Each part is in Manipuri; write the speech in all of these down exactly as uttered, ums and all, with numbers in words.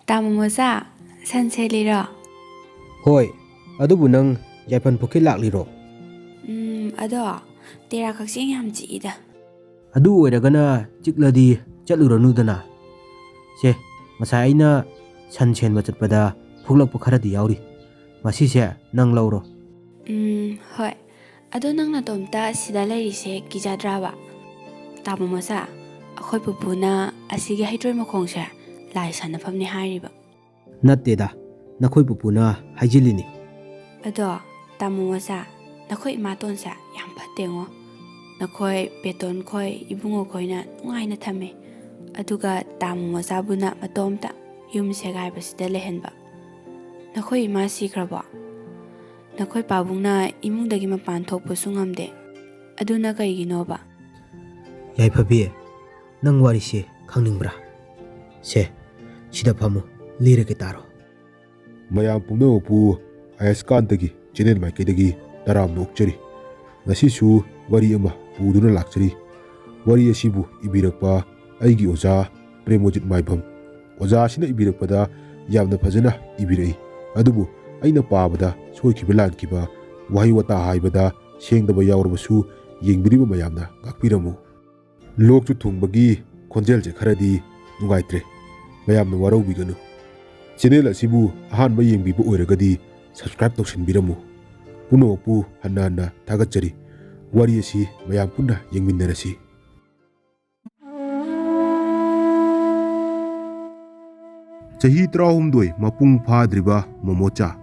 ꯇꯥꯃꯣ ꯃꯆꯥ, ꯁꯟ ꯁꯦꯠꯂꯤꯔꯣ? ꯍꯣꯏ, ꯑꯗꯨꯕꯨ ꯅꯪ ꯌꯥꯏꯐꯟ ꯄꯨꯈ꯭ꯔꯤ ꯂꯥꯛꯂꯤꯔꯣ? ꯎꯝ, ꯑꯗꯣ ꯇꯦꯔꯥ ꯀꯛꯆꯦꯡ ꯌꯥꯝ ꯆꯤꯛꯏꯗ꯫ ꯑꯗꯨ ꯑꯣꯏꯔꯒꯅ ꯆꯤꯛꯂꯗꯤ ꯆꯠꯂꯨꯔꯅꯨꯗꯅ꯫ ꯁꯦ, ꯉꯁꯥꯏ ꯑꯩꯅ ꯁꯟ ꯁꯦꯟꯕ ꯆꯠꯄꯗ ꯐꯨꯛꯂꯛꯄ ꯈꯔꯗꯤ ꯌꯥꯎꯔꯤ꯫ ꯃꯁꯤꯁꯦ ꯅꯪ ꯂꯧꯔꯣ꯫ ꯎꯝ, ꯍꯣꯏ꯫ ꯑꯗꯣ ꯅꯪ ꯅꯇꯣꯝꯇ ꯁꯤꯗ ꯂꯩꯔꯤꯁꯦ ꯀꯤꯖꯗ꯭ꯔꯕ? ꯇꯥꯃꯣ ꯃꯆꯥ, ꯑꯩꯈꯣꯏ ꯄꯨꯄꯨꯅ ꯑꯁꯤꯒꯤ ꯍꯩꯇ꯭ꯔꯣꯏ ꯃꯈꯣꯡꯁꯦ ꯂꯥꯏ ꯁꯥꯟꯅꯐꯝꯅꯤ ꯍꯥꯏꯔꯤꯕ꯫ ꯅꯠꯇꯦꯗ, ꯅꯈꯣꯏ ꯄꯨꯄꯨꯅ ꯍꯥꯏꯖꯤꯜꯂꯤꯅꯤ꯫ ꯑꯗꯣ ꯇꯥꯃꯣ ꯃꯆꯥ, ꯅꯈꯣꯏ ꯏꯃꯥꯇꯣꯟꯁꯦ ꯌꯥꯝ ꯐꯠꯇꯦꯉꯣ꯫ ꯅꯈꯣꯏ ꯕꯦꯇꯣꯟ ꯈꯣꯏ, ꯏꯕꯨꯡꯉꯣ ꯈꯣꯏꯅ ꯅꯨꯡꯉꯥꯏꯅ ꯊꯝꯃꯦ꯫ ꯑꯗꯨꯒ ꯇꯥꯃꯣ ꯃꯆꯥꯕꯨꯅ ꯃꯇꯣꯝꯇ ꯌꯨꯝ ꯁꯦꯒꯥꯏꯕꯁꯤꯗ ꯂꯩꯍꯟꯕ꯫ ꯅꯈꯣꯏ ꯏꯃꯥ ꯁꯤꯈ꯭ꯔꯕꯣ? ꯅꯈꯣꯏ ꯄꯥꯕꯨꯡꯅ ꯏꯃꯨꯡꯗꯒꯤ ꯃꯄꯥꯟ ꯊꯣꯛꯄꯁꯨ ꯉꯝꯗꯦ꯫ ꯑꯗꯨꯅ ꯀꯩꯒꯤꯅꯣꯕ? ꯌꯥꯏꯐꯕꯤ, ꯅꯪ ꯋꯥꯔꯤꯁꯦ ꯈꯪꯅꯤꯡꯕ꯭ꯔꯥ? ꯁꯦ, ꯁꯤꯗ ꯐꯝꯃꯨ, ꯂꯤꯔꯒꯦ ꯇꯥꯔꯣ꯫ ꯃꯌꯥꯝ ꯄꯨꯝꯅꯃꯛꯄꯨ ꯑꯌꯁꯀꯥꯟꯇꯒꯤ ꯆꯦꯅꯦꯜ ꯃꯥꯏꯀꯩꯗꯒꯤ ꯇꯔꯥꯝꯅ ꯑꯣꯛꯆꯔꯤ꯫ ꯉꯁꯤꯁꯨ ꯋꯥꯔꯤ ꯑꯃ ꯄꯨꯗꯨꯅ ꯂꯥꯛꯆꯔꯤ꯫ ꯋꯥꯔꯤ ꯑꯁꯤꯕꯨ ꯏꯕꯤꯔꯛꯄ ꯑꯩꯒꯤ ꯑꯣꯖꯥ ꯄ꯭ꯔꯦꯃꯣꯖꯤꯠ ꯃꯥꯏꯕꯝ꯫ ꯑꯣꯖꯥ ꯑꯁꯤꯅ ꯏꯕꯤꯔꯛꯄꯗ ꯌꯥꯝꯅ ꯐꯖꯅ ꯏꯕꯤꯔꯛꯏ, ꯑꯗꯨꯕꯨ ꯑꯩꯅ ꯄꯥꯕꯗ ꯁꯣꯏꯈꯤꯕ ꯂꯥꯟꯈꯤꯕ, ꯋꯥꯍꯩ ꯋꯥꯇꯥ ꯍꯥꯏꯕꯗ ꯁꯦꯡꯗꯕ ꯌꯥꯎꯔꯕꯁꯨ ꯌꯦꯡꯕꯤꯔꯤꯕ ꯃꯌꯥꯝꯅ ꯉꯥꯛꯄꯤꯔꯝꯃꯨ꯫ ꯂꯣꯛꯁꯨ ꯊꯨꯡꯕꯒꯤ ꯈꯣꯟꯖꯦꯜꯁꯦ ꯈꯔꯗꯤ ꯅꯨꯡꯉꯥꯏꯇ꯭ꯔꯦ, ꯃꯌꯥꯝꯅ ꯋꯥꯔꯧꯕꯤꯒꯅꯨ꯫ ꯆꯦꯅꯦꯜ ꯑꯁꯤꯕꯨ ꯑꯍꯥꯟꯕ ꯌꯦꯡꯕꯤꯕ ꯑꯣꯏꯔꯒꯗꯤ subscribe ꯇꯧꯁꯤꯟꯕꯤꯔꯝꯃꯨ꯫ ꯄꯨꯝꯅꯃꯛꯄꯨ ꯍꯟꯅ ꯍꯟꯅ ꯊꯥꯒꯠꯆꯔꯤ꯫ ꯋꯥꯔꯤ ꯑꯁꯤ ꯃꯌꯥꯝ ꯄꯨꯟꯅ ꯌꯦꯡꯃꯤꯟꯅꯔꯁꯤ꯫ ꯆꯍꯤ ꯇꯔꯥꯍꯨꯝꯗꯣꯏ ꯃꯄꯨꯡ ꯐꯥꯗ꯭ꯔꯤꯕ ꯃꯣꯃꯣꯆꯥ꯫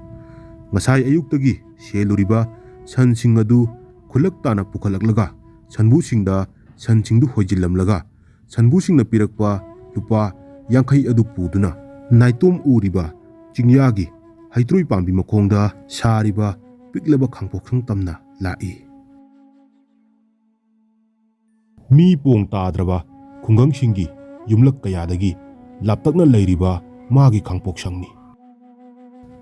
ꯉꯁꯥꯏ ꯑꯌꯨꯛꯇꯒꯤ ꯁꯦꯜꯂꯨꯔꯤꯕ ꯁꯟꯁꯤꯡ ꯑꯗꯨ ꯈꯨꯜꯂꯛ ꯇꯥꯅ ꯄꯨꯈꯠꯂꯛꯂꯒ ꯁꯟꯕꯨꯁꯤꯡꯗ ꯁꯟꯁꯤꯡꯗꯨ ꯍꯣꯏꯖꯤꯜꯂꯝꯂꯒ ꯁꯟꯕꯨꯁꯤꯡꯅ ꯄꯤꯔꯛꯄ ꯂꯨꯄꯥ ꯌꯥꯡꯈꯩ ꯑꯗꯨ ꯄꯨꯗꯨꯅ ꯅꯥꯏꯇꯣꯝ ꯎꯔꯤꯕ ꯆꯤꯡꯌꯥꯒꯤ ꯍꯩꯇ꯭ꯔꯣꯏ ꯄꯥꯝꯕꯤ ꯃꯈꯣꯡꯗ ꯁꯥꯔꯤꯕ ꯄꯤꯛꯂꯕ ꯈꯥꯡꯄꯣꯛꯁꯪ ꯇꯝꯅ ꯂꯥꯛꯏ꯫ ꯃꯤ ꯄꯣꯡ ꯇꯥꯗ꯭ꯔꯕ ꯈꯨꯡꯒꯪꯁꯤꯡꯒꯤ ꯌꯨꯝꯂꯛ ꯀꯌꯥꯗꯒꯤ ꯂꯥꯞꯇꯛꯅ ꯂꯩꯔꯤꯕ ꯃꯥꯒꯤ ꯈꯥꯡꯄꯣꯛꯁꯪꯅꯤ꯫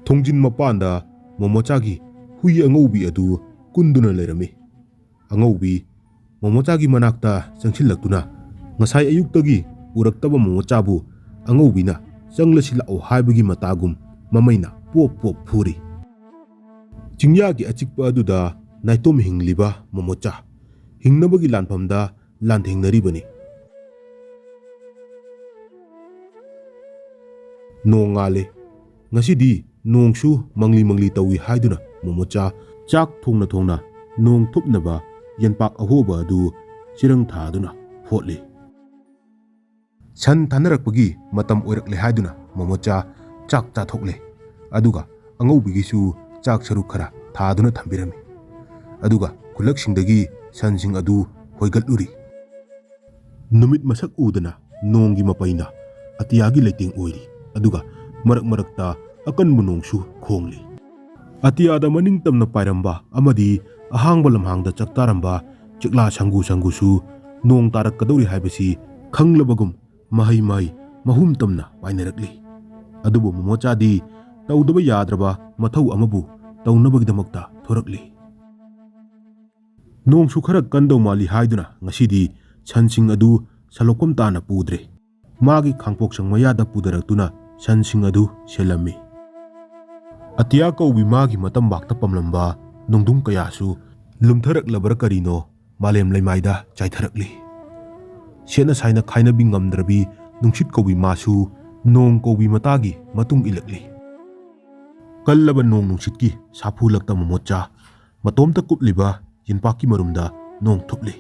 ꯊꯣꯡꯖꯤꯟ ꯃꯄꯥꯟꯗ ꯃꯣꯃꯣꯆꯥꯒꯤ ꯍꯨꯏ ꯑꯉꯧꯕꯤ ꯑꯗꯨ ꯀꯨꯟꯗꯨꯅ ꯂꯩꯔꯝꯃꯤ꯫ ꯑꯉꯧꯕꯤ ꯃꯣꯃꯣꯆꯥꯒꯤ ꯃꯅꯥꯛꯇ ꯆꯪꯁꯤꯜꯂꯛꯇꯨꯅ ꯉꯁꯥꯏ ꯑꯌꯨꯛꯇꯒꯤ ꯎꯔꯛꯇꯕ ꯃꯣꯃꯣꯆꯥꯕꯨ ꯑꯉꯧꯕꯤꯅ ꯆꯪꯂꯁꯤ ꯂꯥꯛꯑꯣ ꯍꯥꯏꯕꯒꯤ ꯃꯇꯥꯒꯨꯝ ꯃꯃꯩꯅ ꯄꯣꯞ ꯄꯣꯞ ꯐꯨꯔꯤ꯫ ꯆꯤꯡꯌꯥꯒꯤ ꯑꯆꯤꯛꯄ ꯑꯗꯨꯗ ꯅꯥꯏꯇꯣꯝ ꯍꯤꯡꯂꯤꯕ ꯃꯣꯃꯣꯆꯥ ꯍꯤꯡꯅꯕꯒꯤ ꯂꯥꯟꯐꯝꯗ ꯂꯥꯟꯊꯦꯡꯅꯔꯤꯕꯅꯤ꯫ ꯅꯣꯡꯉꯥꯜꯂꯦ꯫ ꯉꯁꯤꯗꯤ ꯅꯣꯡꯁꯨ ꯃꯪꯂꯤ ꯃꯪꯂꯤ ꯇꯧꯏ ꯍꯥꯏꯗꯨꯅ ꯃꯣꯃꯣꯆꯥ ꯆꯥꯛ ꯊꯣꯡꯅ ꯊꯣꯡꯅ ꯅꯣꯡ ꯊꯨꯞꯅꯕ ꯌꯦꯟꯄꯥꯛ ꯑꯍꯣꯕ ꯑꯗꯨ ꯆꯤꯔꯪ ꯊꯥꯗꯨꯅ ꯐꯣꯠꯂꯤ꯫ ꯁꯟ ꯊꯥꯅꯔꯛꯄꯒꯤ ꯃꯇꯝ ꯑꯣꯏꯔꯛꯂꯦ ꯍꯥꯏꯗꯨꯅ ꯃꯣꯃꯣꯆꯥ ꯆꯥꯛ ꯆꯥꯊꯣꯛꯂꯦ꯫ ꯑꯗꯨꯒ ꯑꯉꯧꯕꯤꯒꯤꯁꯨ ꯆꯥꯛ ꯁꯔꯨꯛ ꯈꯔ ꯊꯥꯗꯨꯅ ꯊꯝꯕꯤꯔꯝꯃꯤ꯫ ꯑꯗꯨꯒ ꯈꯨꯜꯂꯛꯁꯤꯡꯗꯒꯤ ꯁꯟꯁꯤꯡ ꯑꯗꯨ ꯍꯣꯏꯒꯠꯂꯨꯔꯤ꯫ ꯅꯨꯃꯤꯠ ꯃꯁꯛ ꯎꯗꯅ ꯅꯣꯡꯒꯤ ꯃꯄꯩꯅ ꯑꯇꯤꯌꯥꯒꯤ ꯂꯩꯇꯦꯡ ꯑꯣꯏꯔꯤ꯫ ꯑꯗꯨꯒ ꯃꯔꯛ ꯃꯔꯛꯇ ꯑꯀꯟꯕ ꯅꯣꯡꯁꯨ ꯈꯣꯡꯂꯤ꯫ ꯑꯇꯤꯌꯥꯗ ꯃꯅꯤꯡ ꯇꯝꯅ ꯄꯥꯏꯔꯝꯕ ꯑꯃꯗꯤ ꯑꯍꯥꯡꯕ ꯂꯝꯍꯥꯡꯗ ꯆꯥꯛꯇꯥꯔꯝꯕ ꯆꯤꯛꯂꯥ ꯁꯪꯒꯨ ꯁꯪꯒꯨꯁꯨ ꯅꯣꯡ ꯇꯥꯔꯛꯀꯗꯧꯔꯤ ꯍꯥꯏꯕꯁꯤ ꯈꯪꯂꯕꯒꯨꯝ ꯃꯍꯩ ꯃꯍꯩ ꯃꯍꯨꯝ ꯇꯝꯅ ꯄꯥꯏꯅꯔꯛꯂꯤ꯫ ꯑꯗꯨꯕꯨ ꯃꯣꯃꯣꯆꯥꯗꯤ ꯇꯧꯗꯕ ꯌꯥꯗ꯭ꯔꯕ ꯃꯊꯧ ꯑꯃꯕꯨ ꯇꯧꯅꯕꯒꯤꯗꯃꯛꯇ ꯊꯣꯔꯛꯂꯤ꯫ ꯅꯣꯡꯁꯨ ꯈꯔ ꯀꯟꯗꯧ ꯃꯥꯜꯂꯤ ꯍꯥꯏꯗꯨꯅ ꯉꯁꯤꯗꯤ ꯁꯟꯁꯤꯡ ꯑꯗꯨ ꯁꯂꯣꯛꯐꯝ ꯇꯥꯅ ꯄꯨꯗ꯭ꯔꯦ꯫ ꯃꯥꯒꯤ ꯈꯥꯡꯄꯣꯛꯁꯪ ꯃꯌꯥꯗ ꯄꯨꯗꯔꯛꯇꯨꯅ ꯁꯟꯁꯤꯡ ꯑꯗꯨ ꯁꯦꯜꯂꯝꯃꯤ꯫ ꯑꯇꯤꯌꯥ ꯀꯧꯕꯤ ꯃꯥꯒꯤ ꯃꯇꯝꯕꯥꯛꯇ ꯄꯝꯂꯝꯕ ꯅꯣꯡꯗꯨꯝ ꯀꯌꯥꯁꯨ ꯂꯨꯝꯊꯔꯛꯂꯕ꯭ꯔꯥ ꯀꯔꯤꯅꯣ ꯃꯥꯂꯦꯝ ꯂꯩꯃꯥꯏꯗ ꯆꯥꯏꯊꯔꯛꯂꯤ꯫ ꯁꯦꯠꯅ ꯁꯥꯏꯅ ꯈꯥꯏꯅꯕꯤ ꯉꯝꯗ꯭ꯔꯕꯤ ꯅꯨꯡꯁꯤꯠ ꯀꯧꯕꯤ ꯃꯥꯁꯨ ꯅꯣꯡ ꯀꯧꯕꯤ ꯃꯇꯥꯒꯤ ꯃꯇꯨꯡ ꯏꯜꯂꯛꯂꯤ꯫ ꯀꯜꯂꯕ ꯅꯣꯡ ꯅꯨꯡꯁꯤꯠꯀꯤ ꯁꯥꯐꯨ ꯂꯛꯇ ꯃꯣꯃꯣꯆꯥ ꯃꯇꯣꯝꯇ ꯀꯨꯞꯂꯤꯕ ꯌꯦꯟꯄꯥꯛꯀꯤ ꯃꯔꯨꯝꯗ ꯅꯣꯡ ꯊꯨꯞꯂꯤ꯫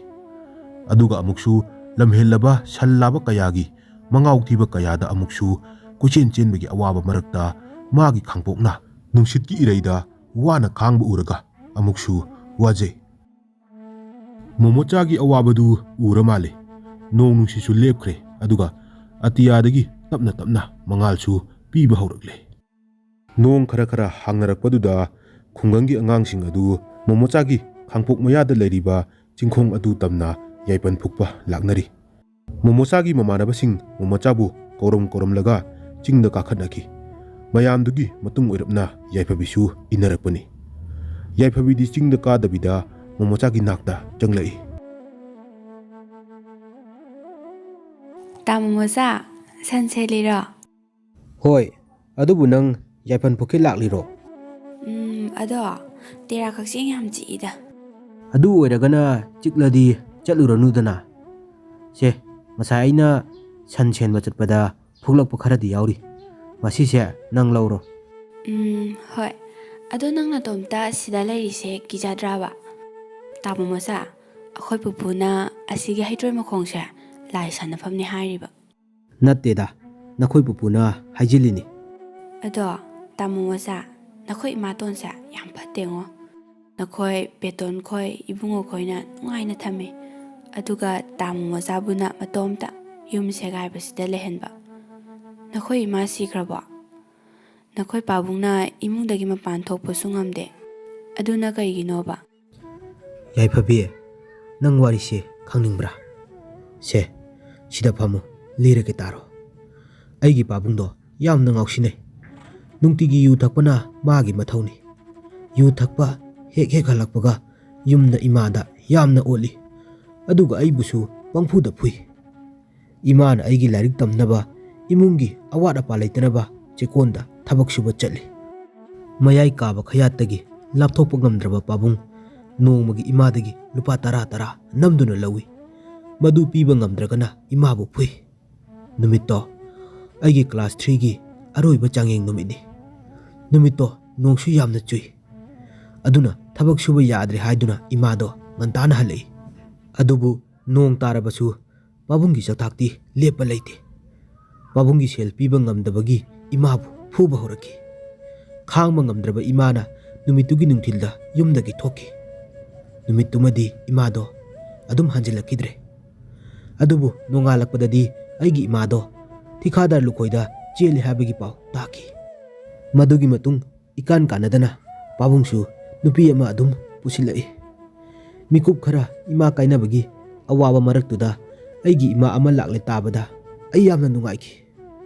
ꯑꯗꯨꯒ ꯑꯃꯨꯛꯁꯨ ꯂꯝꯍꯦꯜꯂꯕ ꯁꯟ ꯂꯥꯕ ꯀꯌꯥꯒꯤ ꯃꯉꯥꯎ ꯊꯤꯕ ꯀꯌꯥꯗ ꯑꯃꯨꯛꯁꯨ ꯀꯣꯏꯆꯦꯟ ꯆꯦꯟꯕꯒꯤ ꯑꯋꯥꯕ ꯃꯔꯛꯇ ꯃꯥꯒꯤ ꯈꯥꯡꯄꯣꯛꯅ ꯅꯨꯡꯁꯤꯠꯀꯤ ꯏꯔꯩꯗ ꯋꯥꯅ ꯈꯥꯡꯕ ꯎꯔꯒ ꯑꯃꯨꯛꯁꯨ ꯋꯥꯖꯩ꯫ ꯃꯣꯃꯣꯆꯥꯒꯤ ꯑꯋꯥꯕꯗꯨ ꯎꯔ ꯃꯥꯜꯂꯦ꯫ ꯅꯣꯡ ꯅꯨꯡꯁꯤꯠꯁꯨ ꯂꯦꯞꯈ꯭ꯔꯦ, ꯑꯗꯨꯒ ꯑꯇꯤꯌꯥꯗꯒꯤ ꯇꯞꯅ ꯇꯞꯅ ꯃꯉꯥꯜꯁꯨ ꯄꯤꯕ ꯍꯧꯔꯛꯂꯦ꯫ ꯅꯣꯡ ꯈꯔ ꯈꯔ ꯍꯥꯡꯅꯔꯛꯄꯗꯨꯗ ꯈꯨꯡꯒꯪꯒꯤ ꯑꯉꯥꯡꯁꯤꯡ ꯑꯗꯨ ꯃꯣꯃꯣꯆꯥꯒꯤ ꯈꯥꯡꯄꯣꯛ ꯃꯌꯥꯗ ꯂꯩꯔꯤꯕ ꯆꯤꯡꯈꯣꯡ ꯑꯗꯨ ꯇꯝꯅ ꯌꯥꯏꯄꯟ ꯐꯨꯛꯄ ꯂꯥꯛꯅꯔꯤ꯫ ꯃꯣꯃꯣꯆꯥꯒꯤ ꯃꯃꯥꯟꯅꯕꯁꯤꯡ ꯃꯣꯃꯣꯆꯥꯕꯨ ꯀꯧꯔꯝ ꯀꯧꯔꯝꯂꯒ ꯆꯤꯡꯗ ꯀꯥꯈꯠꯅꯈꯤ꯫ ꯃꯌꯥꯝꯗꯨꯒꯤ ꯃꯇꯨꯡ ꯑꯣꯏꯔꯞꯅ ꯌꯥꯏꯐꯕꯤꯁꯨ ꯏꯟꯅꯔꯛꯄꯅꯤ꯫ ꯌꯥꯏꯐꯕꯤꯗꯤ ꯆꯤꯡꯗ ꯀꯥꯗꯕꯤꯗ ꯃꯣꯃꯣꯆꯥꯒꯤ ꯅꯥꯛꯇ ꯆꯪꯂꯛꯏ꯫ ꯇꯥ ꯃꯣꯃꯣꯆꯥ, ꯁꯟ ꯁꯦꯠꯂꯤꯔꯣ? ꯍꯣꯏ, ꯑꯗꯨꯕꯨ ꯅꯪ ꯌꯥꯏꯐꯟ ꯄꯣꯀꯦꯠ ꯂꯥꯛꯂꯤꯔꯣ? ꯎꯝ, ꯑꯗꯣ ꯇꯦꯔꯥ ꯀꯛꯆꯦꯡ ꯌꯥꯝ ꯆꯤꯛꯏꯗ꯫ ꯑꯗꯨ ꯑꯣꯏꯔꯒꯅ ꯆꯤꯛꯂꯗꯤ ꯆꯠꯂꯨꯔꯅꯨꯗꯅ꯫ ꯁꯦ, ꯉꯁꯥꯏ ꯑꯩꯅ ꯁꯟ ꯁꯦꯟꯕ ꯆꯠꯄꯗ ꯐꯨꯛꯂꯛꯄ ꯈꯔꯗꯤ ꯌꯥꯎꯔꯤ꯫ ꯃꯁꯤꯁꯦ ꯅꯪ ꯂꯧꯔꯣ꯫ ꯎꯝ, ꯍꯣꯏ꯫ ꯑꯗꯣ ꯅꯪ ꯅꯇꯣꯝꯇ ꯁꯤꯗ ꯂꯩꯔꯤꯁꯦ ꯀꯤꯖꯗ꯭ꯔꯕ? ꯇꯥꯃꯣ ꯃꯆꯥ, ꯑꯩꯈꯣꯏ ꯄꯨꯄꯨꯅ ꯑꯁꯤꯒꯤ ꯍꯩꯇ꯭ꯔꯣꯏ ꯃꯈꯣꯡꯁꯦ ꯂꯥꯏ ꯁꯥꯟꯅꯐꯝꯅꯦ ꯍꯥꯏꯔꯤꯕ꯫ ꯅꯠꯇꯦꯗ, ꯅꯈꯣꯏ ꯄꯨꯄꯨꯅ ꯍꯥꯏꯖꯤꯜꯂꯤꯅꯤ꯫ ꯑꯗꯣ ꯇꯥꯃꯣ ꯃꯆꯥ, ꯅꯈꯣꯏ ꯏꯃꯥꯇꯣꯟꯁꯦ ꯌꯥꯝ ꯐꯠꯇꯦꯉꯣ꯫ ꯅꯈꯣꯏ ꯕꯦꯇꯣꯟ ꯈꯣꯏ, ꯏꯕꯨꯡꯉꯣ ꯈꯣꯏꯅ ꯅꯨꯡꯉꯥꯏꯅ ꯊꯝꯃꯤ, ꯑꯗꯨꯒ ꯇꯥꯃꯣ ꯃꯆꯥꯕꯨꯅ ꯃꯇꯣꯝꯇ ꯌꯨꯝ ꯁꯦꯒꯥꯏꯕꯁꯤꯗ ꯂꯩꯍꯟꯕ꯫ ꯅꯈꯣꯏ ꯏꯃꯥ ꯁꯤꯈ꯭ꯔꯕꯣ? ꯅꯈꯣꯏ ꯄꯥꯕꯨꯡꯅ ꯏꯃꯨꯡꯗꯒꯤ ꯃꯄꯥꯟ ꯊꯣꯛꯄꯁꯨ ꯉꯝꯗꯦ꯫ ꯑꯗꯨꯅ ꯀꯩꯒꯤꯅꯣꯕ? ꯌꯥꯏꯐꯕꯤ, ꯅꯪ ꯋꯥꯔꯤꯁꯦ ꯈꯪꯅꯤꯡꯕ꯭ꯔꯥ? ꯁꯦ, ꯁꯤꯗ ꯐꯝꯃꯨ, ꯂꯤꯔꯒꯦ ꯇꯥꯔꯣ꯫ ꯑꯩꯒꯤ ꯄꯥꯕꯨꯡꯗꯣ ꯌꯥꯝꯅ ꯉꯥꯎꯁꯤꯟꯅꯩ꯫ ꯅꯨꯡꯇꯤꯒꯤ ꯌꯨ ꯊꯛꯄꯅ ꯃꯥꯒꯤ ꯃꯊꯧꯅꯤ꯫ ꯌꯨ ꯊꯛꯄ ꯍꯦꯛ ꯍꯦꯛ ꯍꯜꯂꯛꯄꯒ ꯌꯨꯝꯗ ꯏꯃꯥꯗ ꯌꯥꯝꯅ ꯑꯣꯠꯂꯤ꯫ ꯑꯗꯨꯒ ꯑꯩꯕꯨꯁꯨ ꯄꯪꯐꯨꯗ ꯐꯨꯏ꯫ ꯏꯃꯥꯅ ꯑꯩꯒꯤ ꯂꯥꯏꯔꯤꯛ ꯇꯝꯅꯕ, ꯏꯃꯨꯡꯒꯤ ꯑꯋꯥꯠ ꯑꯄꯥ ꯂꯩꯇꯅꯕ ꯆꯦꯛꯀꯣꯟꯗ ꯊꯕꯛ ꯁꯨꯕ ꯆꯠꯂꯤ꯫ ꯃꯌꯥꯏ ꯀꯥꯕ ꯈꯌꯥꯠꯇꯒꯤ ꯂꯥꯞꯊꯣꯛꯄ ꯉꯝꯗ꯭ꯔꯕ ꯄꯥꯕꯨꯡ ꯅꯣꯡꯃꯒꯤ ꯏꯃꯥꯗꯒꯤ ꯂꯨꯄꯥ ꯇꯔꯥ ꯇꯔꯥ ꯅꯝꯗꯨꯅ ꯂꯧꯏ꯫ ꯃꯗꯨ ꯄꯤꯕ ꯉꯝꯗ꯭ꯔꯒꯅ ꯏꯃꯥꯕꯨ ꯐꯨꯏ꯫ ꯅꯨꯃꯤꯠꯇꯣ ꯑꯩꯒꯤ ꯀ꯭ꯂꯥꯁ ꯊ꯭ꯔꯤꯒꯤ ꯑꯔꯣꯏꯕ ꯆꯥꯡꯌꯦꯡ ꯅꯨꯃꯤꯠꯅꯤ꯫ ꯅꯨꯃꯤꯠꯇꯣ ꯅꯣꯡꯁꯨ ꯌꯥꯝꯅ ꯆꯨꯏ꯫ ꯑꯗꯨꯅ ꯊꯕꯛ ꯁꯨꯕ ꯌꯥꯗ꯭ꯔꯦ ꯍꯥꯏꯗꯨꯅ ꯏꯃꯥꯗꯣ ꯉꯟꯇꯥꯅ ꯍꯜꯂꯛꯏ꯫ ꯑꯗꯨꯕꯨ ꯅꯣꯡ ꯇꯥꯔꯕꯁꯨ ꯄꯥꯕꯨꯡꯒꯤ ꯆꯥꯛꯊꯥꯛꯇꯤ ꯂꯦꯞꯄ ꯂꯩꯇꯦ꯫ ꯄꯥꯕꯨꯡꯒꯤ ꯁꯦꯜ ꯄꯤꯕ ꯉꯝꯗꯕꯒꯤ ꯏꯃꯥꯕꯨ ꯐꯨꯕ ꯍꯧꯔꯛꯈꯤ꯫ ꯈꯥꯡꯕ ꯉꯝꯗ꯭ꯔꯕ ꯏꯃꯥꯅ ꯅꯨꯃꯤꯠꯇꯨꯒꯤ ꯅꯨꯡꯊꯤꯜꯗ ꯌꯨꯝꯗꯒꯤ ꯊꯣꯛꯈꯤ꯫ ꯅꯨꯃꯤꯠꯇꯨꯃꯗꯤ ꯏꯃꯥꯗꯣ ꯑꯗꯨꯝ ꯍꯟꯖꯤꯜꯂꯛꯈꯤꯗ꯭ꯔꯦ꯫ ꯑꯗꯨꯕꯨ ꯅꯣꯡꯉꯥꯜꯂꯛꯄꯗꯗꯤ ꯑꯩꯒꯤ ꯏꯃꯥꯗꯣ ꯊꯤꯀꯥꯗꯥꯔ ꯂꯨꯈꯣꯏꯗ ꯆꯦꯜꯂꯤ ꯍꯥꯏꯕꯒꯤ ꯄꯥꯎ ꯇꯥꯈꯤ꯫ ꯃꯗꯨꯒꯤ ꯃꯇꯨꯡ ꯏꯀꯥꯟ ꯀꯥꯟꯅꯗꯅ ꯄꯥꯕꯨꯡꯁꯨ ꯅꯨꯄꯤ ꯑꯃ ꯑꯗꯨꯝ ꯄꯨꯁꯤꯜꯂꯛꯏ꯫ ꯃꯤꯀꯨꯞ ꯈꯔ ꯏꯃꯥ ꯀꯥꯏꯅꯕꯒꯤ ꯑꯋꯥꯕ ꯃꯔꯛꯇꯨꯗ ꯑꯩꯒꯤ ꯏꯃꯥ ꯑꯃ ꯂꯥꯛꯂꯦ ꯇꯥꯕꯗ ꯑꯩ ꯌꯥꯝꯅ ꯅꯨꯡꯉꯥꯏꯈꯤ꯫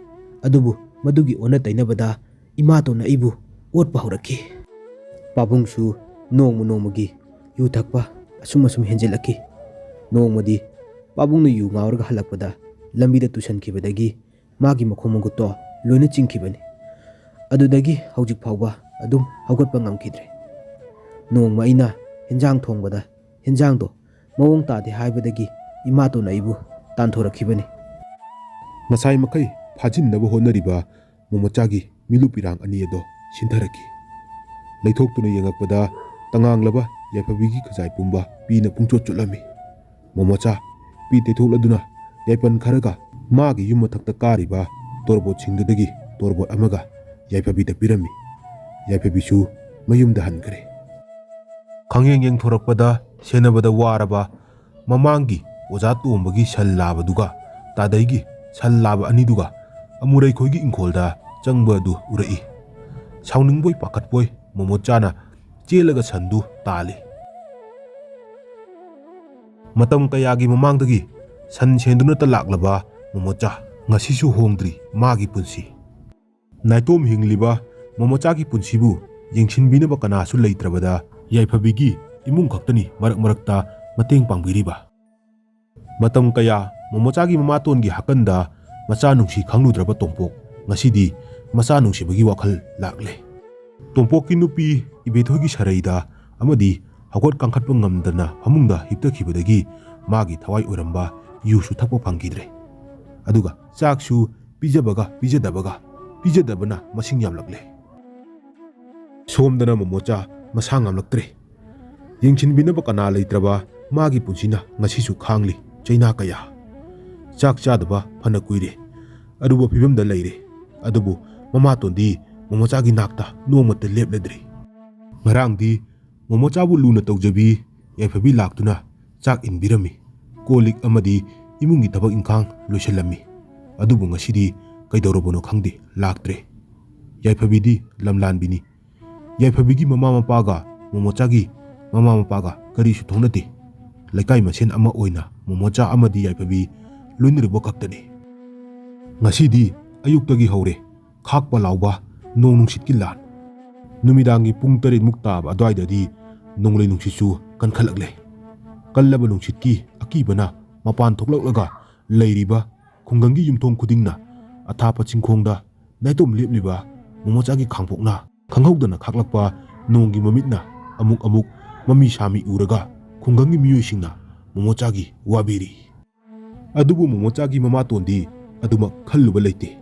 ꯑꯗꯨꯕꯨ ꯃꯗꯨꯒꯤ ꯑꯣꯟꯅ ꯇꯩꯅꯕꯗ ꯏꯃꯥꯇꯣꯟꯅ ꯑꯩꯕꯨ ꯑꯣꯠꯄ ꯍꯧꯔꯛꯈꯤ꯫ ꯄꯥꯕꯨꯡꯁꯨ ꯅꯣꯡꯃ ꯅꯣꯡꯃꯒꯤ ꯌꯨ ꯊꯛꯄ ꯑꯁꯨꯝ ꯑꯁꯨꯝ ꯍꯦꯟꯖꯤꯜꯂꯛꯈꯤ꯫ ꯅꯣꯡꯃꯗꯤ ꯄꯥꯕꯨꯡꯅ ꯌꯨ ꯉꯥꯎꯔꯒ ꯍꯜꯂꯛꯄꯗ ꯂꯝꯕꯤꯗ ꯇꯨꯁꯟꯈꯤꯕꯗꯒꯤ ꯃꯥꯒꯤ ꯃꯈꯣꯡ ꯃꯈꯨꯠꯇꯣ ꯂꯣꯏꯅ ꯆꯤꯡꯈꯤꯕꯅꯤ꯫ ꯑꯗꯨꯗꯒꯤ ꯍꯧꯖꯤꯛ ꯐꯥꯎꯕ ꯑꯗꯨꯝ ꯍꯧꯒꯠꯄ ꯉꯝꯈꯤꯗ꯭ꯔꯦ꯫ ꯅꯣꯡꯃ ꯑꯩꯅ ꯍꯦꯟꯖꯥꯡ ꯊꯣꯡꯕꯗ ꯍꯦꯟꯖꯥꯡꯗꯣ ꯃꯑꯣꯡ ꯇꯥꯗꯦ ꯍꯥꯏꯕꯗꯒꯤ ꯏꯃꯥꯇꯣꯟ ꯑꯩꯕꯨ ꯇꯥꯟꯊꯣꯔꯛꯈꯤꯕꯅꯤ꯫ ꯉꯁꯥꯏ ꯃꯈꯩ ꯐꯥꯖꯤꯟꯅꯕ ꯍꯣꯠꯅꯔꯤꯕ ꯃꯣꯃꯣꯆꯥꯒꯤ ꯃꯤꯂꯨꯞ ꯄꯤꯔꯥꯡ ꯑꯅꯤ ꯑꯗꯣ ꯁꯤꯟꯊꯔꯛꯈꯤ꯫ ꯂꯩꯊꯣꯛꯇꯨꯅ ꯌꯦꯡꯉꯛꯄꯗ ꯇꯉꯥꯡꯂꯕ ꯌꯥꯏꯐꯕꯤꯒꯤ ꯈꯖꯥꯏ ꯄꯨꯝꯕ ꯄꯤꯅ ꯄꯨꯡꯆꯣꯠ ꯆꯣꯠꯂꯝꯃꯤ꯫ ꯃꯣꯃꯣꯆꯥ ꯄꯤ ꯇꯩꯊꯣꯛꯂꯗꯨꯅ ꯌꯥꯏꯄꯟ ꯈꯔꯒ ꯃꯥꯒꯤ ꯌꯨꯝ ꯃꯊꯛꯇ ꯀꯥꯔꯤꯕ ꯇꯣꯔꯕꯣꯠꯁꯤꯡꯗꯨꯗꯒꯤ ꯇꯣꯔꯕꯣꯠ ꯑꯃꯒ ꯌꯥꯏꯐꯕꯤꯗ ꯄꯤꯔꯝꯃꯤ꯫ ꯌꯥꯏꯐꯕꯤꯁꯨ ꯃꯌꯨꯝꯗ ꯍꯟꯈ꯭ꯔꯦ꯫ ꯈꯪꯌꯦꯡ ꯌꯦꯡꯊꯣꯔꯛꯄꯗ ꯁꯦꯟꯅꯕꯗ ꯋꯥꯔꯕ ꯃꯃꯥꯡꯒꯤ ꯑꯣꯖꯥ ꯇꯣꯝꯕꯒꯤ ꯁꯟ ꯂꯥꯕꯗꯨꯒ ꯇꯥꯗꯩꯒꯤ ꯁꯟ ꯂꯥꯕ ꯑꯅꯤꯗꯨꯒ ꯑꯃꯨꯔꯩꯈꯣꯏꯒꯤ ꯏꯪꯈꯣꯜꯗ ꯆꯪꯕ ꯑꯗꯨ ꯎꯔꯛꯏ꯫ ꯁꯥꯎꯅꯤꯡꯕꯣꯏ ꯄꯥꯈꯠꯄꯣꯏ ꯃꯣꯃꯣꯆꯥꯅ ꯆꯦꯜꯂꯒ ꯁꯟꯗꯨ ꯇꯥꯜꯂꯤ꯫ ꯃꯇꯝ ꯀꯌꯥꯒꯤ ꯃꯃꯥꯡꯗꯒꯤ ꯁꯟ ꯁꯦꯟꯗꯨꯅꯇ ꯂꯥꯛꯂꯕ ꯃꯣꯃꯣꯆꯥ ꯉꯁꯤꯁꯨ ꯍꯣꯡꯗ꯭ꯔꯤ ꯃꯥꯒꯤ ꯄꯨꯟꯁꯤ꯫ ꯅꯥꯏꯇꯣꯝ ꯍꯤꯡꯂꯤꯕ ꯃꯣꯃꯣꯆꯥꯒꯤ ꯄꯨꯟꯁꯤꯕꯨ ꯌꯦꯡꯁꯤꯟꯕꯤꯅꯕ ꯀꯅꯥꯁꯨ ꯂꯩꯇ꯭ꯔꯕꯗ ꯌꯥꯏꯐꯕꯤꯒꯤ ꯏꯃꯨꯡ ꯈꯛꯇꯅꯤ ꯃꯔꯛ ꯃꯔꯛꯇ ꯃꯇꯦꯡ ꯄꯥꯡꯕꯤꯔꯤꯕ꯫ ꯃꯇꯝ ꯀꯌꯥ ꯃꯣꯃꯣꯆꯥꯒꯤ ꯃꯃꯥꯇꯣꯟꯒꯤ ꯍꯥꯀꯟꯗ ꯃꯆꯥ ꯅꯨꯡꯁꯤ ꯈꯪꯂꯨꯗ꯭ꯔꯕ ꯇꯣꯝꯄꯣꯛ ꯉꯁꯤꯗꯤ ꯃꯆꯥ ꯅꯨꯡꯁꯤꯕꯒꯤ ꯋꯥꯈꯜ ꯂꯥꯛꯂꯦ꯫ ꯇꯣꯝꯄꯣꯛꯀꯤ ꯅꯨꯄꯤ ꯏꯕꯦꯊꯣꯏꯒꯤ ꯁꯔꯩꯗ ꯑꯃꯗꯤ ꯍꯧꯒꯠ ꯀꯥꯡꯈꯠꯄ ꯉꯝꯗꯅ ꯐꯃꯨꯡꯗ ꯍꯤꯞꯇꯈꯤꯕꯗꯒꯤ ꯃꯥꯒꯤ ꯊꯋꯥꯏ ꯑꯣꯏꯔꯝꯕ ꯌꯨꯁꯨ ꯊꯛꯄ ꯐꯪꯈꯤꯗ꯭ꯔꯦ꯫ ꯑꯗꯨꯒ ꯆꯥꯛꯁꯨ ꯄꯤꯖꯕꯒ ꯄꯤꯖꯗꯕꯒ ꯄꯤꯖꯗꯕꯅ ꯃꯁꯤꯡ ꯌꯥꯝꯂꯛꯂꯦ꯫ ꯁꯣꯝꯗꯅ ꯃꯣꯃꯣꯆꯥ ꯃꯁꯥ ꯉꯝꯂꯛꯇ꯭ꯔꯦ꯫ ꯌꯦꯡꯁꯤꯟꯕꯤꯅꯕ ꯀꯅꯥ ꯂꯩꯇ꯭ꯔꯕ ꯃꯥꯒꯤ ꯄꯨꯟꯁꯤꯅ ꯉꯁꯤꯁꯨ ꯈꯥꯡꯂꯤ ꯆꯩꯅꯥ ꯀꯌꯥ꯫ ꯆꯥꯛ ꯆꯥꯗꯕ ꯐꯅ ꯀꯨꯏꯔꯦ꯫ ꯑꯔꯨꯕ ꯐꯤꯕꯝꯗ ꯂꯩꯔꯦ꯫ ꯑꯗꯨꯕꯨ ꯃꯃꯥꯇꯣꯟꯗꯤ ꯃꯣꯃꯣꯆꯥꯒꯤ ꯅꯥꯛꯇ ꯅꯣꯡꯃꯇ ꯂꯦꯞꯂꯗ꯭ꯔꯤ꯫ ꯉꯔꯥꯡꯗꯤ ꯃꯣꯃꯣꯆꯥꯕꯨ ꯂꯨꯅ ꯇꯧꯖꯕꯤ ꯌꯥꯏꯐꯕꯤ ꯂꯥꯛꯇꯨꯅ ꯆꯥꯛ ꯏꯟꯕꯤꯔꯝꯃꯤ꯫ ꯀꯣꯜ ꯂꯤꯛ ꯑꯃꯗꯤ ꯏꯃꯨꯡꯒꯤ ꯊꯕꯛ ꯏꯪꯈꯥꯡ ꯂꯣꯏꯁꯤꯜꯂꯝꯃꯤ꯫ ꯑꯗꯨꯕꯨ ꯉꯁꯤꯗꯤ ꯀꯩꯗꯧꯔꯕꯅꯣ ꯈꯪꯗꯦ, ꯂꯥꯛꯇ꯭ꯔꯦ꯫ ꯌꯥꯏꯐꯕꯤꯗꯤ ꯂꯝꯂꯥꯟꯕꯤꯅꯤ꯫ ꯌꯥꯏꯐꯕꯤꯒꯤ ꯃꯃꯥ ꯃꯄꯥꯒ ꯃꯣꯃꯣꯆꯥꯒꯤ ꯃꯃꯥ ꯃꯄꯥꯒ ꯀꯔꯤꯁꯨ ꯊꯣꯛꯅꯗꯦ꯫ ꯂꯩꯀꯥꯏ ꯃꯁꯦꯟ ꯑꯃ ꯑꯣꯏꯅ ꯃꯣꯃꯣꯆꯥ ꯑꯃꯗꯤ ꯌꯥꯏꯐꯕꯤ ꯂꯣꯏꯅꯔꯨꯕ ꯈꯛꯇꯅꯤ꯫ ꯉꯁꯤꯗꯤ ꯑꯌꯨꯛꯇꯒꯤ ꯍꯧꯔꯦ ꯈꯥꯛꯄ ꯂꯥꯎꯕ ꯅꯣꯡ ꯅꯨꯡꯁꯤꯠꯀꯤ ꯂꯥꯟ꯫ ꯅꯨꯃꯤꯗꯥꯡꯒꯤ ꯄꯨꯡ ꯇꯔꯦꯠꯃꯨꯛ ꯇꯥꯕ ꯑꯗꯨꯋꯥꯏꯗꯗꯤ ꯅꯣꯡꯂꯩ ꯅꯨꯡꯁꯤꯠꯁꯨ ꯀꯟꯈꯠꯂꯛꯂꯦ꯫ ꯀꯜꯂꯕ ꯅꯨꯡꯁꯤꯠꯀꯤ ꯑꯀꯤꯕꯅ ꯃꯄꯥꯟ ꯊꯣꯛꯂꯛꯂꯒ ꯂꯩꯔꯤꯕ ꯈꯨꯡꯒꯪꯒꯤ ꯌꯨꯝꯊꯣꯡ ꯈꯨꯗꯤꯡꯅ ꯑꯊꯥꯞꯄ ꯆꯤꯡꯈꯣꯡꯗ ꯅꯥꯏꯇꯣꯝ ꯂꯦꯞꯂꯤꯕ ꯃꯣꯃꯣꯆꯥꯒꯤ ꯈꯥꯡꯄꯣꯛꯅ ꯈꯪꯍꯧꯗꯅ ꯈꯥꯛꯂꯛꯄ ꯅꯣꯡꯒꯤ ꯃꯃꯤꯠꯅ ꯑꯃꯨꯛ ꯑꯃꯨꯛ ꯃꯃꯤ ꯁꯥꯃꯤ ꯎꯔꯒ ꯈꯨꯡꯒꯪꯒꯤ ꯃꯤꯑꯣꯏꯁꯤꯡꯅ ꯃꯣꯃꯣꯆꯥꯒꯤ ꯋꯥ ꯕꯤꯔꯤ꯫ ꯑꯗꯨꯕꯨ ꯃꯣꯃꯣꯆꯥꯒꯤ ꯃꯃꯥꯇꯣꯟꯗꯤ ꯑꯗꯨꯃꯛ ꯈꯜꯂꯨꯕ ꯂꯩꯇꯦ꯫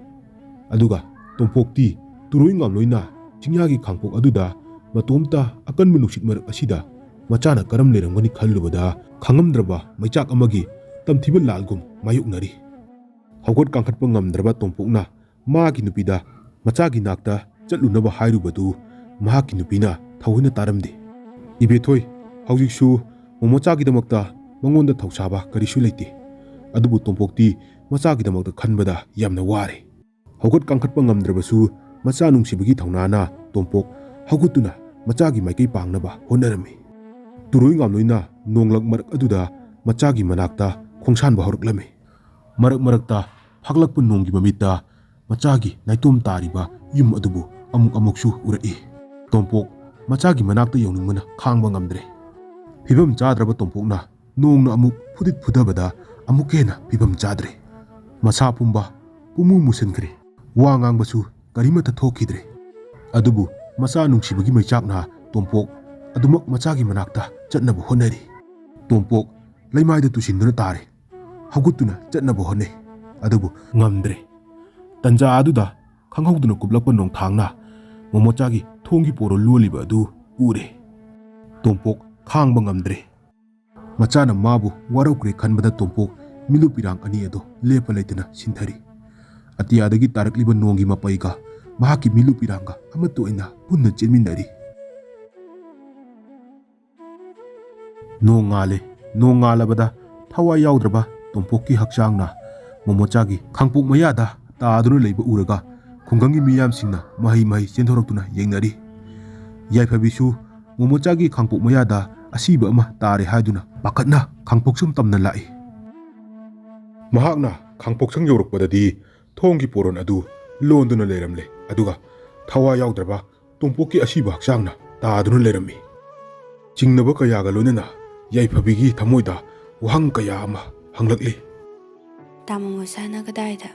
ꯑꯗꯨꯒ ꯇꯣꯝꯄꯣꯛꯇꯤ ꯇꯨꯔꯣꯏ ꯉꯥꯝꯂꯣꯏꯅ ꯆꯤꯡꯌꯥꯒꯤ ꯈꯥꯡꯄꯣꯛ ꯑꯗꯨꯗ ꯃꯇꯣꯝꯇ ꯑꯀꯟꯕ ꯅꯨꯡꯁꯤꯠ ꯃꯔꯛ ꯑꯁꯤꯗ ꯃꯆꯥꯅ ꯀꯔꯝ ꯂꯩꯔꯝꯒꯅꯤ ꯈꯜꯂꯨꯕꯗ ꯈꯪꯉꯝꯗ꯭ꯔꯕ ꯃꯩꯆꯥꯛ ꯑꯃꯒꯤ ꯇꯝꯊꯤꯕ ꯂꯥꯜꯒꯨꯝ ꯃꯥꯌꯣꯛꯅꯔꯤ꯫ ꯍꯧꯒꯠ ꯀꯥꯡꯈꯠꯄ ꯉꯝꯗ꯭ꯔꯕ ꯇꯣꯝꯄꯣꯛꯅ ꯃꯥꯒꯤ ꯅꯨꯄꯤꯗ ꯃꯆꯥꯒꯤ ꯅꯥꯛꯇ ꯆꯠꯂꯨꯅꯕ ꯍꯥꯏꯔꯨꯕꯗꯨ ꯃꯍꯥꯛꯀꯤ ꯅꯨꯄꯤꯅ ꯊꯑꯣꯏꯅ ꯇꯥꯔꯝꯗꯦ꯫ "ꯏꯕꯦꯊꯣꯏ, ꯍꯧꯖꯤꯛꯁꯨ ꯃꯣꯃꯣꯆꯥꯒꯤꯗꯃꯛꯇ ꯃꯉꯣꯟꯗ ꯊꯧꯁꯥꯕ ꯀꯔꯤꯁꯨ ꯂꯩꯇꯦ꯫ ꯑꯗꯨꯕꯨ ꯇꯣꯝꯄꯣꯛꯇꯤ ꯃꯆꯥꯒꯤꯗꯃꯛꯇ ꯈꯟꯕꯗ ꯌꯥꯝꯅ ꯋꯥꯔꯦ꯫" ꯍꯧꯒꯠ ꯀꯥꯡꯈꯠꯄ ꯉꯝꯗ꯭ꯔꯕꯁꯨ ꯃꯆꯥ ꯅꯨꯡꯁꯤꯕꯒꯤ ꯊꯧꯅꯥꯅ ꯇꯣꯝꯄꯣꯛ ꯍꯧꯒꯠꯇꯨꯅ ꯃꯆꯥꯒꯤ ꯃꯥꯏꯀꯩ ꯄꯥꯡꯅꯕ ꯍꯣꯠꯅꯔꯝꯃꯤ꯫ ꯇꯨꯔꯣꯏ ꯉꯥꯝꯂꯣꯏꯅ ꯅꯣꯡꯂꯛ ꯃꯔꯛ ꯑꯗꯨꯗ ꯃꯆꯥꯒꯤ ꯃꯅꯥꯛꯇ ꯈꯣꯡꯁꯥꯟꯕ ꯍꯧꯔꯛꯂꯝꯃꯤ꯫ ꯃꯔꯛ ꯃꯔꯛꯇ ꯐꯥꯛꯂꯛꯄ ꯅꯣꯡꯒꯤ ꯃꯃꯤꯠꯇ ꯃꯆꯥꯒꯤ ꯅꯥꯏꯇꯣꯝ ꯇꯥꯔꯤꯕ ꯌꯨꯝ ꯑꯗꯨꯕꯨ ꯑꯃꯨꯛ ꯑꯃꯨꯛꯁꯨ ꯎꯔꯛꯏ꯫ ꯇꯣꯝꯄꯣꯛ ꯃꯆꯥꯒꯤ ꯃꯅꯥꯛꯇ ꯌꯧꯅꯤꯡꯕꯅ ꯈꯥꯡꯕ ꯉꯝꯗ꯭ꯔꯦ꯫ ꯐꯤꯕꯝ ꯆꯥꯗ꯭ꯔꯕ ꯇꯣꯝꯄꯣꯛꯅ ꯅꯣꯡꯅ ꯑꯃꯨꯛ ꯐꯨꯗꯤꯠ ꯐꯨꯗꯕꯗ ꯑꯃꯨꯛꯀ ꯍꯦꯟꯅ ꯐꯤꯕꯝ ꯆꯥꯗ꯭ꯔꯦ꯫ ꯃꯁꯥ ꯄꯨꯝꯕ ꯄꯨꯝꯃꯨ ꯃꯨꯁꯤꯟꯈ꯭ꯔꯦ꯫ ꯋꯥ ꯉꯥꯡꯕꯁꯨ ꯀꯔꯤꯃꯠꯇ ꯊꯣꯛꯈꯤꯗ꯭ꯔꯦ꯫ ꯑꯗꯨꯕꯨ ꯃꯆꯥ ꯅꯨꯡꯁꯤꯕꯒꯤ ꯃꯩꯆꯥꯛꯅ ꯇꯣꯝꯄꯣꯛ ꯑꯗꯨꯃꯛ ꯃꯆꯥꯒꯤ ꯃꯅꯥꯛꯇ ꯆꯠꯅꯕ ꯍꯣꯠꯅꯔꯤ꯫ ꯇꯣꯝꯄꯣꯛ ꯂꯩꯃꯥꯏꯗ ꯇꯨꯁꯤꯟꯗꯨꯅ ꯇꯥꯔꯦ꯫ ꯍꯧꯒꯠꯇꯨꯅ ꯆꯠꯅꯕ ꯍꯣꯠꯅꯩ꯫ ꯑꯗꯨꯕꯨ ꯉꯝꯗ꯭ꯔꯦ꯫ ꯇꯟꯖꯥ ꯑꯗꯨꯗ ꯈꯪꯍꯧꯗꯅ ꯀꯨꯞꯂꯛꯄ ꯅꯣꯡꯊꯥꯡꯅ ꯃꯣꯃꯣꯆꯥꯒꯤ ꯊꯣꯡꯒꯤ ꯄꯣꯔꯣ ꯂꯣꯜꯂꯤꯕ ꯑꯗꯨ ꯎꯔꯦ꯫ ꯇꯣꯝꯄꯣꯛ ꯈꯥꯡꯕ ꯉꯝꯗ꯭ꯔꯦ꯫ ꯃꯆꯥꯅ ꯃꯥꯕꯨ ꯋꯥꯔꯧꯈ꯭ꯔꯦ ꯈꯟꯕꯗ ꯇꯣꯝꯄꯣꯛ ꯃꯤꯠꯂꯨ ꯄꯤꯔꯥꯡ ꯑꯅꯤ ꯑꯗꯨ ꯂꯦꯞꯄ ꯂꯩꯇꯅ ꯁꯤꯟꯊꯔꯤ꯫ ꯑꯇꯤꯌꯥꯗꯒꯤ ꯇꯥꯔꯛꯂꯤꯕ ꯅꯣꯡꯒꯤ ꯃꯄꯩꯒ ꯃꯍꯥꯛꯀꯤ ꯃꯤꯠꯂꯨ ꯄꯤꯔꯥꯡꯒ ꯑꯃꯠꯇ ꯑꯣꯏꯅ ꯄꯨꯟꯅ ꯆꯦꯟꯃꯤꯟꯅꯔꯤ꯫ ꯅꯣꯡ ꯉꯥꯜꯂꯦ꯫ ꯅꯣꯡ ꯉꯥꯜꯂꯕꯗ ꯊꯋꯥꯏ ꯌꯥꯎꯗ꯭ꯔꯕ ꯇꯣꯝꯄꯣꯛꯀꯤ ꯍꯛꯆꯥꯡꯅ ꯃꯣꯃꯣꯆꯥꯒꯤ ꯈꯥꯡꯄꯣꯛ ꯃꯌꯥꯗ ꯇꯥꯗꯨꯅ ꯂꯩꯕ ꯎꯔꯒ ꯈꯨꯡꯒꯪꯒꯤ ꯃꯤꯌꯥꯝꯁꯤꯡꯅ ꯃꯍꯩ ꯃꯍꯩ ꯆꯦꯟꯊꯣꯔꯛꯇꯨꯅ ꯌꯦꯡꯅꯔꯤ꯫ ꯌꯥꯏꯐꯕꯤꯁꯨ ꯃꯣꯃꯣꯆꯥꯒꯤ ꯈꯥꯡꯄꯣꯛ ꯃꯌꯥꯗ ꯑꯁꯤꯕ ꯑꯃ ꯇꯥꯔꯦ ꯍꯥꯏꯗꯨꯅ ꯄꯥꯈꯠꯅ ꯈꯥꯡꯄꯣꯛꯁꯨꯝ ꯇꯝꯅ ꯂꯥꯛꯏ꯫ ꯃꯍꯥꯛꯅ ꯈꯥꯡꯄꯣꯛꯁꯪ ꯌꯧꯔꯛꯄꯗꯗꯤ ꯊꯣꯡꯒꯤ ꯄꯣꯔꯣꯟ ꯑꯗꯨ ꯂꯣꯟꯗꯨꯅ ꯂꯩꯔꯝꯂꯦ, ꯑꯗꯨꯒ ꯊꯋꯥꯏ ꯌꯥꯎꯗ꯭ꯔꯕ ꯇꯣꯝꯄꯣꯛꯀꯤ ꯑꯁꯤꯕ ꯍꯛꯆꯥꯡꯅ ꯇꯥꯗꯨꯅ ꯂꯩꯔꯝꯃꯤ꯫ ꯆꯤꯡꯅꯕ ꯀꯌꯥꯒ ꯂꯣꯏꯅꯅ ꯌꯥꯏꯐꯕꯤꯒꯤ ꯊꯃꯣꯏꯗ ꯋꯥꯍꯪ ꯀꯌꯥ ꯑꯃ ꯍꯪꯂꯛꯂꯤ꯫ "ꯇꯥꯃꯣ ꯃꯁꯥꯅ ꯀꯗꯥꯏꯗ?"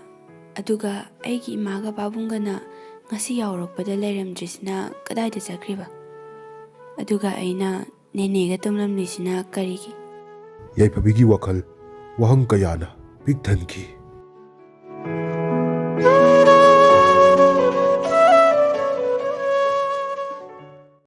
ꯑꯗꯨꯒ ꯑꯩꯒꯤ ꯏꯃꯥꯒ ꯄꯥꯕꯨꯡꯒꯅ ꯉꯁꯤ ꯌꯥꯎꯔꯛꯄꯗ ꯂꯩꯔꯝꯗ꯭ꯔꯤꯁꯤꯅ ꯀꯗꯥꯏꯗ ꯆꯠꯈ꯭ꯔꯤꯕ? ꯑꯗꯨꯒ ꯑꯩꯅ ꯅꯦꯅꯦꯒ ꯇꯨꯝꯂꯝꯂꯤꯁꯤꯅ ꯀꯔꯤꯒꯤ? ꯌꯥꯏꯐꯕꯤꯒꯤ ꯋꯥꯈꯜ ꯋꯥꯍꯪ ꯀꯌꯥꯅ ꯄꯤꯛ ꯊꯟꯈꯤ꯫